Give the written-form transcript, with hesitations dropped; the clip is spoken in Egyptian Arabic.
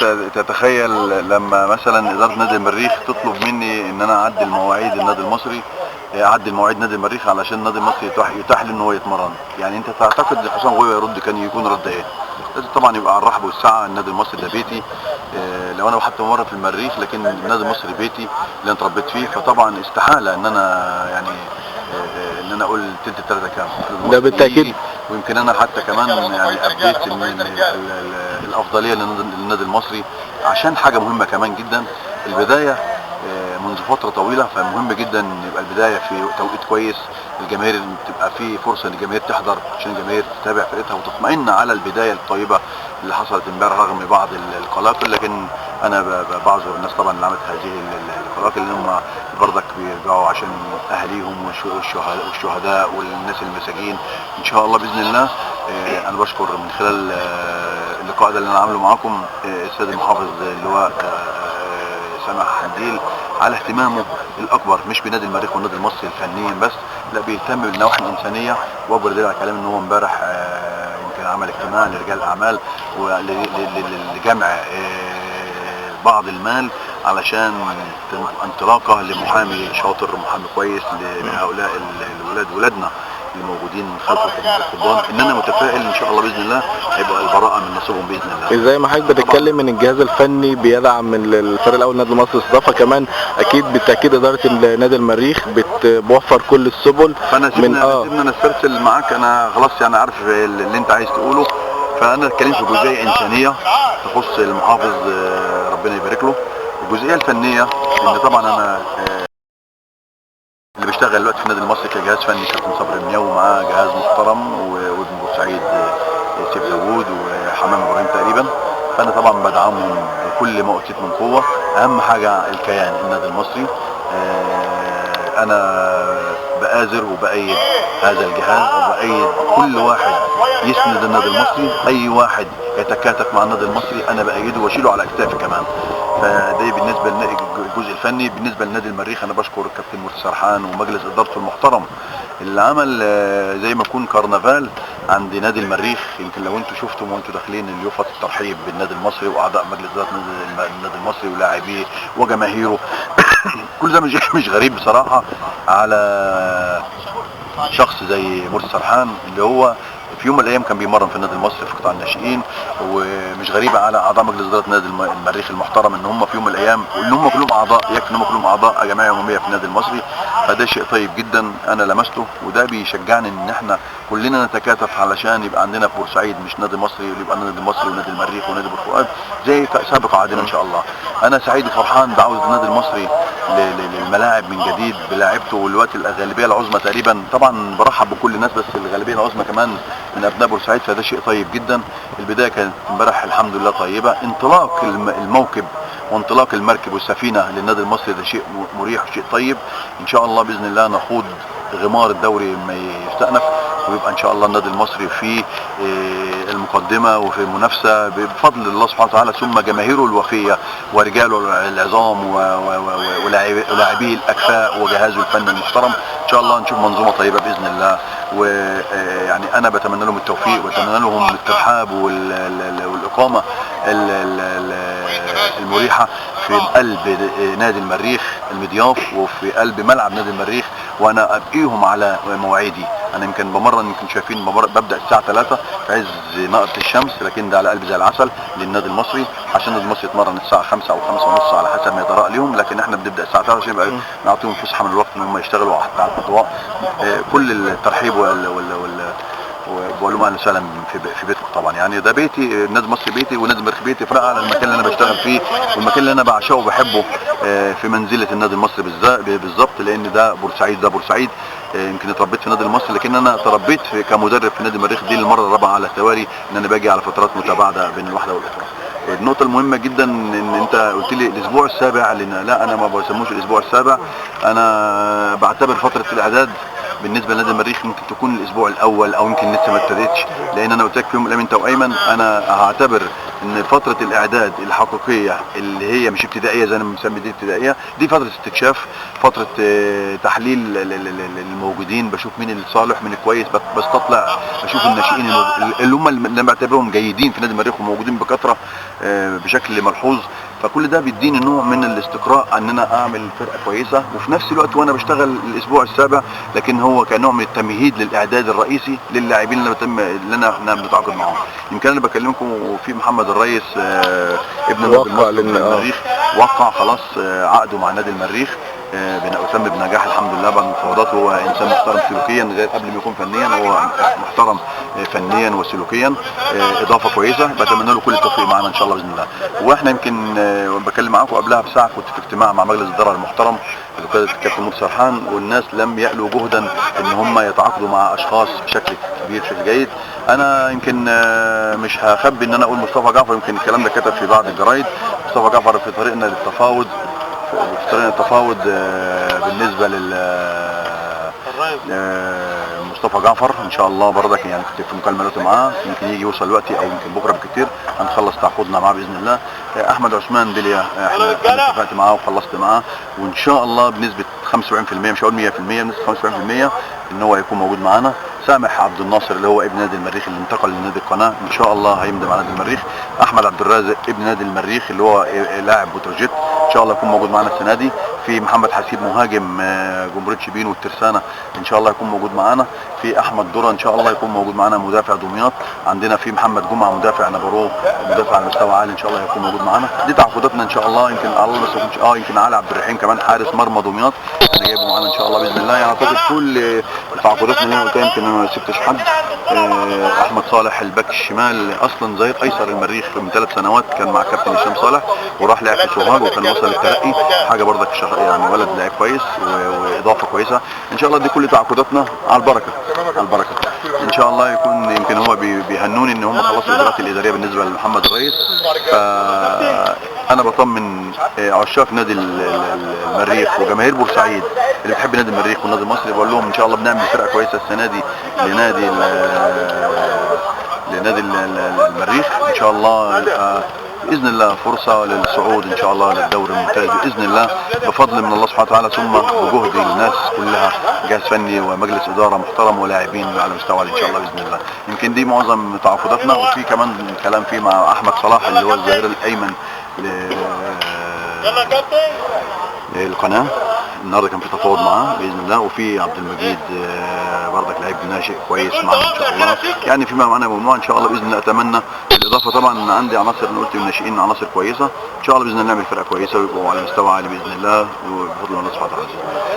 انت تتخيل لما مثلا ادارة نادي المريخ تطلب مني ان انا اعدل مواعيد النادي المصري، اعدل مواعيد نادي المريخ علشان النادي المصري يتاح له ان هو يتمرن، يعني انت تعتقد حسام غويوه يرد كان يكون رد ايه؟ لازم طبعا يبقى على الرحب والسعة. النادي المصري ده بيتي، لو انا حتى مرة في المريخ لكن النادي المصري بيتي اللي انا اتربيت فيه، فطبعا استحالة ان انا يعني ان انا اقول تلت التلاتة كام ده بالتاكيد. ويمكن انا حتى كمان يعني ابديت ان الافضلية للنادي المصري عشان حاجة مهمة كمان جدا، البداية منذ فترة طويلة، فمهم جدا يبقى البداية في توقيت كويس، الجماهير تبقى في فرصة ان الجماهير تحضر عشان الجماهير تتابع فرقتها وتطمئن على البداية الطيبة اللي حصلت امبارح رغم بعض القلاقل، لكن انا بعذر الناس طبعا اللي عملت هذه القلاقل اللي هم برضك بيرجعوا عشان اهاليهم والشهداء والناس المساجين. ان شاء الله باذن الله انا بشكر من خلال اللقاء ده اللي انا عامله معاكم السيد المحافظ اللي هو سامح حنديل على اهتمامه الاكبر مش بنادي المريخ والنادي المصري فنيا بس، لا بيهتم بالنواحي الانسانية، واكبر دليل على كلام ان هو امبارح يمكن عمل اجتماع لرجال الاعمال ولجمع بعض المال علشان انطلاقة لمحامي شاطر، محامي كويس لهؤلاء الولاد ولادنا اللي موجودين خلف القضبان. ان انا متفائل ان شاء الله باذن الله هيبقى البراءة من نصيبهم باذن الله. ازاي ما حضرتك بتتكلم ان الجهاز الفني بيدعم الفريق الاول النادي المصري استضافة، كمان اكيد بالتاكيد ادارة النادي المريخ بتوفر كل السبل. فانا سيبنا نسترسل معاك، انا خلاص يعني عارف اللي انت عايز تقوله. فانا اتكلمت في جزئية انسانيه تخص المحافظ ربنا يبارك له. الجزئية الفنية ان طبعا انا اللي بيشتغل دلوقتي في النادي المصري كجهاز فني كابتن صبري منيو، ومعاه جهاز محترم وابن بورسعيد سيف داوود وحمام ابراهيم تقريبا، فانا طبعا بدعمهم بكل ما اوتيت من قوة. اهم حاجة الكيان النادي المصري، انا بآزر وبأيد هذا الجهاز وبأيد كل واحد يسند النادي المصري، اي واحد يتكاتف مع النادي المصري انا بأيده واشيله على اكتافي كمان. فده بالنسبة للجزء الفني. بالنسبة لنادي المريخ انا بشكر الكابتن مرتضى سرحان ومجلس ادارته المحترم اللي عمل زي ما يكون كرنفال عند نادي المريخ. يمكن لو انتم شفتم وانتم داخلين اليوفط الترحيب بالنادي المصري واعضاء مجلس ادارة النادي المصري ولاعبيه وجماهيره كل ده مش غريب بصراحة على شخص زي مرتضى سرحان اللي هو في يوم من الايام كان بيمرن في النادي المصري في قطاع الناشئين، ومش غريبة على اعضاء مجلس ادارة نادي المريخ المحترم ان هم في يوم من الايام وان هم كلهم اعضاء، يكفي ان هم كلهم اعضاء جمعية عموميه في النادي المصري. فده شيء طيب جدا انا لمسته، وده بيشجعني ان احنا كلنا نتكاتف علشان يبقى عندنا في بورسعيد مش نادي مصري، يبقى نادي مصري ونادي المريخ ونادي بورفؤاد زي سابق عهدنا ان شاء الله. انا سعيد وفرحان بعوده النادي المصري للملاعب من جديد بلاعبته، والوقت الغالبية العظمى تقريبا، طبعا برحب بكل الناس بس الغالبية العظمى كمان من ابناء بورسعيد، فده شيء طيب جدا. البداية كانت امبارح الحمد لله طيبة، انطلاق الموكب وانطلاق المركب والسفينة للنادي المصري ده شيء مريح وشيء طيب. ان شاء الله باذن الله نخوض غمار الدوري ما يستأنف، ويبقى ان شاء الله النادي المصري في المقدمة وفي المنافسة بفضل الله سبحانه وتعالى ثم جماهيره الوفيه ورجاله العظام ولاعبيه الاكفاء وجهازه الفني المحترم. ان شاء الله نشوف منظومة طيبة باذن الله، ويعني انا بتمنى لهم التوفيق واتمنى لهم الترحاب والاقامة المريحة في قلب نادي المريخ المضياف وفي قلب ملعب نادي المريخ، وانا ابقيهم على مواعيدي. انا يمكن بمرن، يمكن شايفين ببدا الساعة 3 في عز نقطة الشمس، لكن ده على قلب زي العسل للنادي المصري عشان النادي المصري يتمرن الساعة 5 او 5:30 على حسب ما يتراءى لهم، لكن احنا بنبدا الساعة 3 عشان يبقى نعطيهم فسحة من الوقت ان هم يشتغلوا حتى على الاضواء. كل الترحيب وبقول لهم اهلا وسهلا في بيتكم طبعا، يعني ده بيتي، النادي المصري بيتي والنادي المريخ بيتي، فرق على المكان اللي انا بشتغل فيه والمكان اللي انا بعشقه وبحبه في منزله النادي المصري بالظبط، لان ده بورسعيد، ده بورسعيد. يمكن اتربيت في النادي المصري، لكن انا تربيت كمدرب في نادي المريخ دي المرة الرابعة على التوالي ان انا باجي على فترات متباعدة بين الواحدة والاخرى. النقطة المهمة جدا ان انت قلت لي الاسبوع السابع، لان لا انا ما بسموش الاسبوع السابع، انا بعتبر فترة الاعداد بالنسبة لنادي المريخ ممكن تكون الاسبوع الاول او يمكن لسه ما ابتدتش، لان انا قلت لك في يوم من الايام انت وايمن، انا هعتبر ان فترة الاعداد الحقيقية اللي هي مش ابتدائية زي ما بنسمي دي ابتدائية، دي فترة استكشاف، فترة تحليل الموجودين، بشوف مين الصالح مين الكويس، بستطلع بشوف الناشئين اللي هم اللي انا بعتبرهم جيدين في نادي المريخ وموجودين بكثرة بشكل ملحوظ. فكل ده بيديني نوع من الاستقراء ان انا اعمل فرقه كويسة، وفي نفس الوقت وانا بشتغل الاسبوع السابع، لكن هو كنوع من التمهيد للاعداد الرئيسي للاعبين اللي تم اللي انا احنا بنتعاقد معاهم. يمكن انا بكلمكم وفي محمد الريس ابن النادي المريخ وقع خلاص عقده مع نادي المريخ، تم بنجاح الحمد لله بعد المفاوضات. هو انسان محترم سلوكيا غير قبل ما يكون فنيا، هو محترم فنيا وسلوكيا، اضافه كويسة، بتمنى له كل التوفيق معانا ان شاء الله باذن الله. واحنا يمكن بكلم معاكم قبلها بساعة كنت في اجتماع مع مجلس الادارة المحترم بقيادة الكابتن مرتضى سرحان، والناس لم يألوا جهدا ان هم يتعاقدوا مع اشخاص بشكل كبير بشكل جيد. انا يمكن مش هخبي ان انا اقول مصطفى جعفر، يمكن الكلام ده كتب في بعض الجرايد، مصطفى جعفر في طريقنا للتفاوض، في طريقنا التفاوض بالنسبة لل مصطفى جعفر ان شاء الله برضك، يعني كنت في مكالمة معاه، يمكن يجي يوصل دلوقتي او يمكن بكره بكتير هنخلص تعاقدنا معاه باذن الله. احمد عثمان بليا احنا اتفقت معاه وخلصت معاه، وان شاء الله بنسبة 75%، مش هقول 100%، بنسبة 75% ان هو هيكون موجود معانا. سامح عبد الناصر اللي هو ابن نادي المريخ اللي انتقل لنادي القناة ان شاء الله هيمضي مع نادي المريخ. احمد عبد الرازق ابن نادي المريخ اللي هو لاعب بتروجيت ان شاء الله يكون موجود معانا السنة دي. في محمد حسيب مهاجم جمهورية شبين والترسانه ان شاء الله يكون موجود معانا. في احمد دره ان شاء الله يكون موجود معانا مدافع دمياط. عندنا في محمد جمعه مدافع نبرو مدافع على مستوى عالي ان شاء الله يكون موجود معانا. دي تعاقداتنا ان شاء الله. يمكن على الله بس يكون يمكن علي عبد الرحيم كمان حارس مرمى دمياط انا جايبه معانا ان شاء الله باذن الله. يعني اعتقد كل تعاقداتنا اللي انا قلتها يمكن انا ما سبتش حد. احمد صالح الباك الشمال اصلا ظهير ايسر المريخ من 3 سنوات كان مع كابتن هشام صالح وراح لعب في سوهاج وكان وصل للترقي، حاجة برضك يعني ولد لعيب كويس واضافه كويسة ان شاء الله. دي كل تعاقداتنا على البركة، على البركة ان شاء الله. يكون يمكن هم بيهنوني ان هم خلصوا الاجراءات الادارية بالنسبة لمحمد الريس. فانا بطمن عشاق نادي المريخ وجماهير بورسعيد اللي بتحب نادي المريخ والنادي المصري، بقول لهم ان شاء الله بنعمل فرقه كويسة السنة دي لنادي المريخ ان شاء الله. باذن الله فرصة للصعود ان شاء الله للدوري الممتاز باذن الله، بفضل من الله سبحانه وتعالى ثم بجهد الناس كلها، جهاز فني ومجلس ادارة محترم ولاعبين على مستوى عالي ان شاء الله باذن الله. يمكن دي معظم تعاقداتنا. وفي كمان كلام فيه مع احمد صلاح اللي هو الظهير الايمن للقناة، النهارده كان في تفاوض معاه باذن الله. وفي عبد المجيد برضك لعيب ناشئ كويس معانا ان شاء الله. يعني في معانا مجموعة ان شاء الله باذن الله. اتمنى بالاضافة طبعا عندي عناصر، انا قلت الناشئين عناصر كويسة ان شاء الله باذن الله نعمل فرقه كويسة ويبقوا على مستوى عالي باذن الله وبفضل الله سبحانه وتعالى.